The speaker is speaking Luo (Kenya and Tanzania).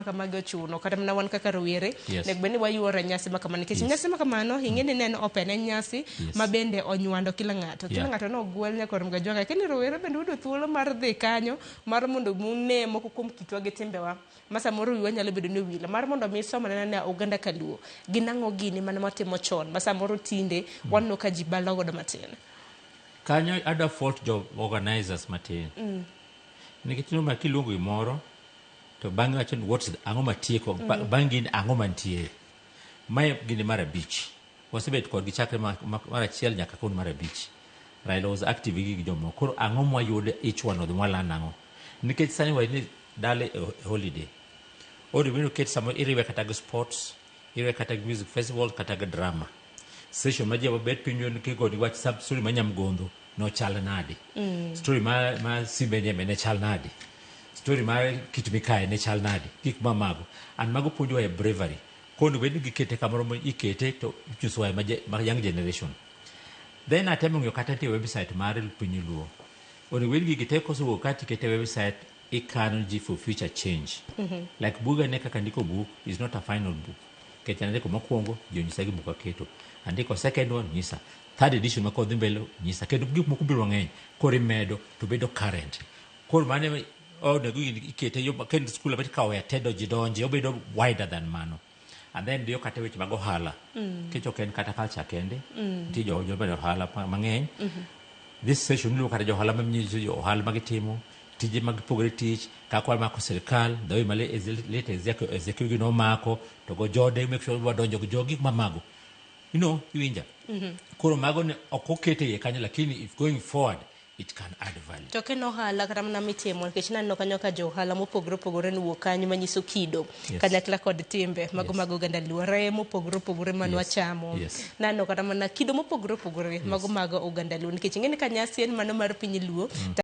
Kamagi ochuno kata mana wan kaka rowere Yes. onego bed ni wayuoro e nyasi ma kamano nikech nyasi ma kamano ing'e ni ne en open, en nyasi ma bende onywando kila ng'ato kila ng'ato nogwel nyaka Ramogi Ajwang', lakini rowere bende yudo thuolo mar dhi kanyo mar mondo une moko kuom kitwa gi timbewa ma samoro wiwa nyalo bedo ni owil mar mondo mi isom anena ni oganda kaluo gin ang'o gini mane watimo chon ma samoro tinde waneno ka ji balo godo matin. Kanyo adwa fault jo organizers matin. Nikech ineno ma kiluongo gimoro to bang'e wacho ni what's the, ang'o matieko bang' gini ang'o mantie. Mae gini mar 5. Wasebet kodgi chakre mar 1 nyaka kawuono mar 5. Raila was active gi jomoko. Koro ang'o mwayudo each one of them walan ang'o? Nikech sani wach ni dala e holiday. Onego bed ni oket samoro iriwe kata gi sports, iriwe kata gi music festival kata gi drama. Session ma ji bet piny kigoni wach story ma Nyamgondho nochal nade. Story ma Simba Nyeme ne chal nade. Story mar Kit Mikayi ne chal nade. Gik ma mago. And mago puonjowa e bravery. Koro onego bed ni gikete kamoro ma ikete to inyisowa ma young generation. Then atemo ng'iyo kata nitie website mar piny Luo. Onego bed ni gigi te kosewuok ka tikete e website ikano ji for future change. Like buga ne kaka ndiko book is not a final book. Nikech andiko mokwongo, ji onyisa gik moko aketo. Andiko second one, nyisa. Third edition ma kodhi mbele, nyisa. Kendo gik moko biro mang'eny. Koro imedo to bedo current. Koro mano onego ikete yo kendo skul ma ikawo e tedo ji donje, obedo wider than mano. And then diyo kata weche mag ohala. Nikech ok en kata culture kende. Nitie jo jo ohala mang'eny. This session iluongo kata jo ohala manyiso jo ohala magitimo, tije mag pogore tich, kaka wamako sirikal, the way ma late executive nomako, to go jode, make sure wadonjo gi jogi mamago. Iwinja? Koro mago ne ok okete iye kanyo, lakini if going forward, it can add value. To ok en ohala kata mana mitimo nikech naneno kanyo ka jo ohala mopogore opogore nowuok kanyo manyiso kido kanyakla kod timbe mago mag oganda Luo, reye mopogore opogore mane wachamo. Naneno kata mana kido mopogore opogore mago mag oganda Luo nikech ing'e ni ka nyasi en mano mar piny Luo.